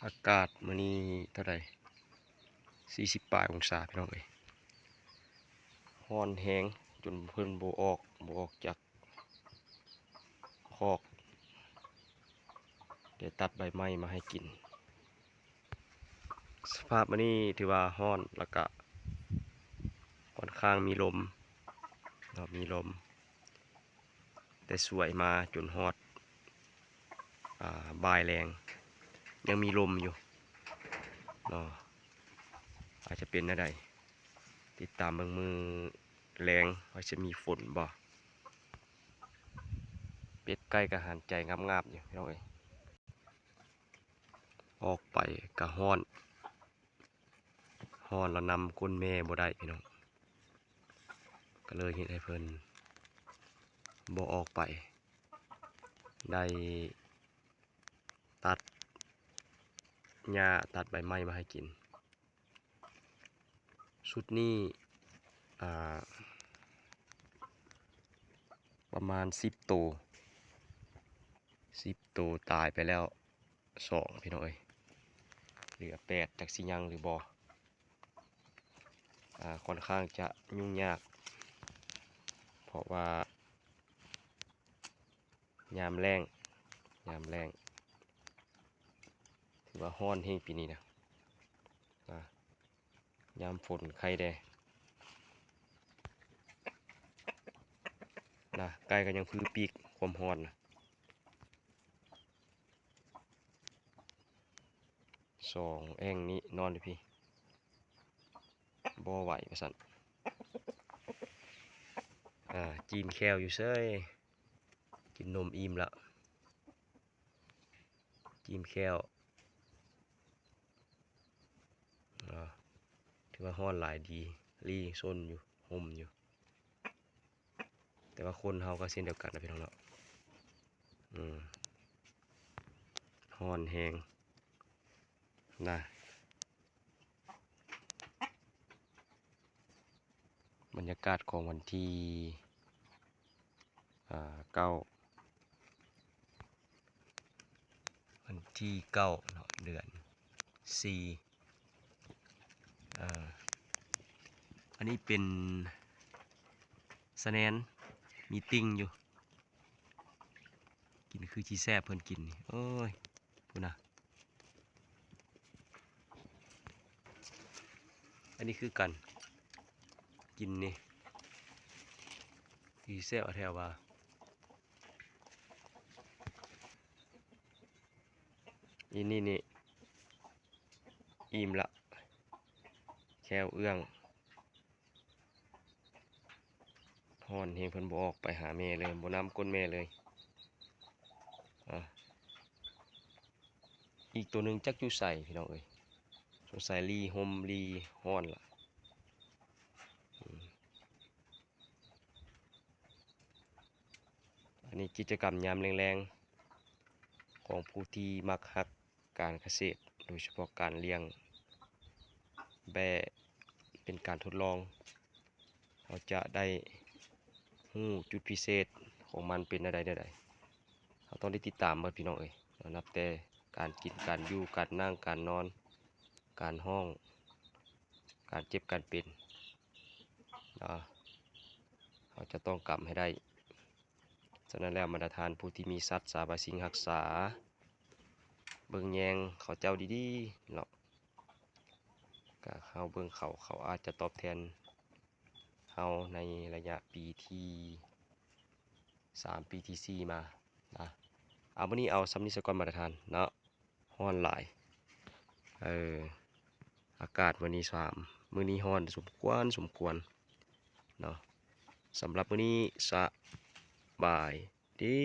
ອາກາດມື້ນີ້ເທົ່າໃດ ສີ່ສິບປາຍອົງສາ ພີ່ນ້ອງເອີຍ. ຮ້ອນແຮງຈົນເພິ່ນບໍ່ອອກ ບໍ່ອອກຈາກຄອກ ໄດ້ຕັດໃບໄມ້ມາໃຫ້ກິນ. ສະພາບມື້ນີ້ຖືວ່າຮ້ອນ ແລ້ວກະຂ້ອນຂ້າງມີລົມເນາະ ມີລົມ. ແຕ່ສວຍມາຈົນຮອດ ອ່າ ບ່າຍແລງ ຍັງມີລົມຢູ່ເນາະ. ອາດຈະເປັນແນວໃດ ຕິດຕາມເບິ່ງມື້ແລງວ່າຈະມີຝົນບໍ່. ເປັດໄກ່ກໍຫັນໃຈງາບໆຢູ່ ພີ່ນ້ອງເອີຍ. ອອກໄປກໍຮ້ອນ ຮ້ອນແລ້ວນຳກົ້ນແມ່ບໍ່ໄດ້ ພີ່ນ້ອງ, ກໍເລີຍເຮັດໃຫ້ເພິ່ນບໍ່ອອກໄປ ໄດ້ຕັດຫຍ້າ ຕັດໃບໄມ້ມາໃຫ້ກິນ. ຊຸດນີ້ ອ່າ ປະມານສິບໂຕ ສິບໂຕ ຕາຍໄປແລ້ວສອງ ພີ່ນ້ອງເອີຍ, ເຫຼືອແປດ ຈັກຊິຍັງຫຼືບໍ່. ອ່າ ຂ້ອນຂ້າງຈະຫຍຸ້ງຍາກ ເພາະວ່າຍາມແລ້ງ ຍາມແລ້ງ ຖືວ່າຮ້ອນແຮງປີນີ້ນະ. ອ່າ ຍາມຝົນໄຄແດ່ນະ, ໄກ່ກໍຍັງຜືປີກຄວາມຮ້ອນນະ. ສອງແອ່ງນີ້ນອນຢູ່ພີ້ ບໍ່ໄຫວວ່າຊັ້ນ. ອ່າ ຈີມແຂ້ວຢູ່ເຊີຍ, ກິນນົມອີ່ມລະ ຈີມແຂ້ວ. ອ່າ ຖືວ່າຮ້ອນຫຼາຍດີ ລີ້ຊົນຢູ່ ຮົ່ມຢູ່. ແຕ່ວ່າຄົນເຮົາກໍເຊັ່ນດຽວກັນນະພີ່ນ້ອງເນາະ. ອືມ ຮ້ອນແຮງນະ. ບັນຍາກາດຂອງວັນທີ ອ່າ ເກົ້າ ວັນທີເກົ້າເນາະ ເດືອນສີ່. ອ່າ ອັນນີ້ເປັນສະແນນ ມີຕິ່ງຢູ່. ກິນຄືຊິແຊບເພິ່ນກິນນີ້ ໂອ້ຍ ພຸ້ນນະ. ອັນນີ້ຄືກັນ ກິນນີ້ ຊິແຊບແທ້ວ່າ. ອີ່ນີ້ນີ້ ອີ່ມລະ ແຂ້ວເອື້ອງ. ຮ້ອນແຮງ ເພິ່ນບໍ່ອອກໄປຫາແມ່ເລີຍ ບໍ່ນຳກົ້ນແມ່ເລີຍ. ອ່າ ອີກໂຕໜຶ່ງຈັກຢູ່ໃສພີ່ນ້ອງເອີຍ, ສົງໄສລີ່ຮົ່ມລີ່ຮ້ອນລະ. ອືມ ອັນນີ້ກິດຈະກຳຍາມແລງໆ ຂອງຜູ້ທີ່ມັກຮັກ ການກະເສດ ໂດຍສະເພາະການລ້ຽງແບ້ ເປັນການທົດລອງ. ເຮົາຈະໄດ້ຮູ້ຈຸດພິເສດຂອງມັນເປັນແນວໃດແນວໃດ. ເຮົາຕ້ອງໄດ້ຕິດຕາມເບິດພີ່ນ້ອງເອີຍ, ນັບແຕ່ການກິນ ການຢູ່ ການນັ່ງ ການນອນ ການຮ້ອງ ການເຈັບ ການເປັນເນາະ, ເຮົາຈະຕ້ອງກຳໃຫ້ໄດ້. ສະນັ້ນແລ້ວ ບັນດາທ່ານຜູ້ທີ່ມີສັດສາບາສິ່ງຮັກສາ ເບິ່ງແຍງເຂົາເຈົ້າດີໆເນາະ, ກະເຮົາເບິ່ງເຂົາ ເຂົາອາດຈະຕອບແທນເຮົາໃນໄລຍະປີທີສາມ ປີທີສີ່ມານະ. ເອົາ ມື້ນີ້ເອົາສ່ຳນີ້ສາກ່ອນ ບັນດາທ່ານເນາະ. ຮ້ອນຫຼາຍ ເອີ ອາກາດມື້ນີ້ສາມ ມື້ນີ້ຮ້ອນສົມຄວນ ສົມຄວນເນາະ. ສຳລັບມື້ນີ້ ສະບາຍດີ.